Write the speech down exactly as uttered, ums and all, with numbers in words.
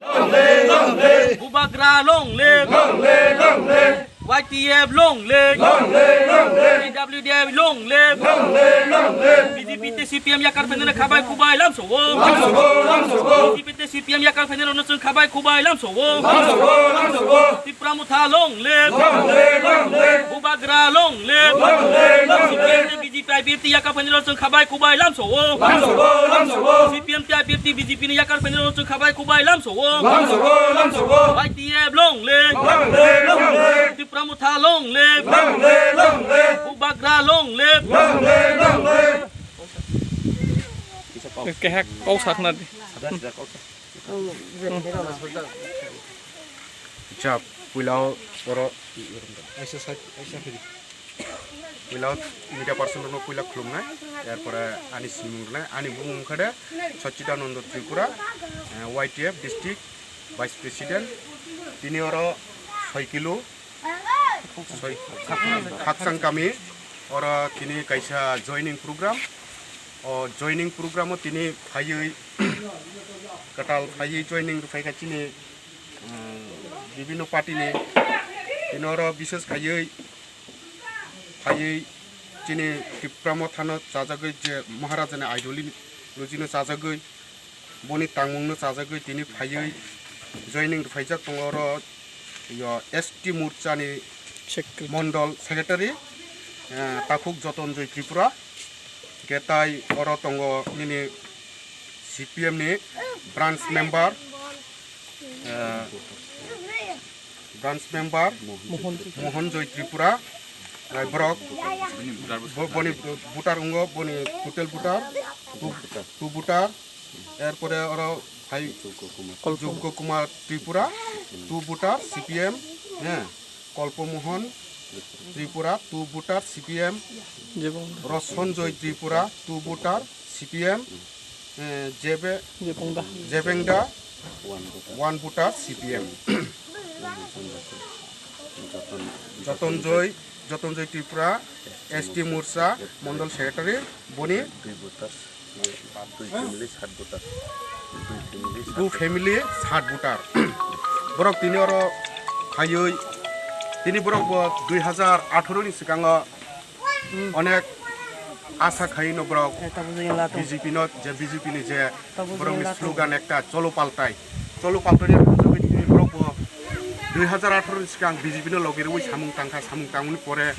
Long live, long live. Bubagra long live. Long live, long live. Y T F long live. Long live, long live. P W D F long live. Long live, long live. B J P tei C P M yakar phainai no khabai khubai lamsao. Lamsao, lamsao. B J P tei C P M yakar phainai no chwng khabai khubai lamsao. Lamsao, lamsao. Tipra Motha long live. Long live, long live. Bubagra long live. Long live, long live. C P M tei B J P I P F T yakar phainai no chwng khabai khubai lamsao. Lamsao, lamsao. C P M tei I P F T B J P ni yakar phainai no chwng khabai khubai lamsao. Lamsao, lamsao. Y T F long live. Long live, long live. Tipra Motha long live. Long live, long live. Bubagra long live. Long live, long live. Kehak kau sakna di. Jab, puilao oro puilao media person rokno puila khulumnai, erpore ani simung rwnai, ani bumung wngkha de Sachidananda Tripura, eh, Y T F District Vice President, tini oro soi kilo, soi, Khaksang kami, oro tini kaisa joining program, o joining program o tini phaiwi, kwtal phaiwi joining rwphai kha chini, um, bibinno party ni, tini oro bises khaiwi phaiwi chini Tipra Motha no chajagwi je Maharaja ni ideology no chajagwi, boni tangmung no chajagwi tini phaiwi joining rwphaijak tongo oro yo S T Morcha ni Secretary. Mondol Secretary, eh, Takhuk Jotonjoy Tripura, hwnkhe tai oro tongo nini C P M ni branch member, eh, branch member Mohan. Mohan Joy Tripura, eh, borok bo-, boni voter wngo, boni total voter two, two voter, erpore oro hai Jubko Kumar. Kolpo. Jubko Kumar Tripura, two voter C P M, eh, Kolpo Mohan Tripura, two voter C P M, Jebong. Rosonjoy Tripura, two voter C P M, eh, Jebe-, Jebongda. Jebengda, one voter C P M. Jotonjoy, Jotonjoy Tripura, S T Morcha, Mondol Secretary, boni two family, sat voter. Two family, sat voter. Borok tini oro phaiwi, tini borok bo dui hazar atharo ni swkango onek asa khai no borok B J P no, je B J P ni je borok ni slogan ekta, "Cholo paltai." Cholo paltai ni borok bo dui hazar atharo ni swkang B J P no logi rwi samung tangkha, samung tangmani pore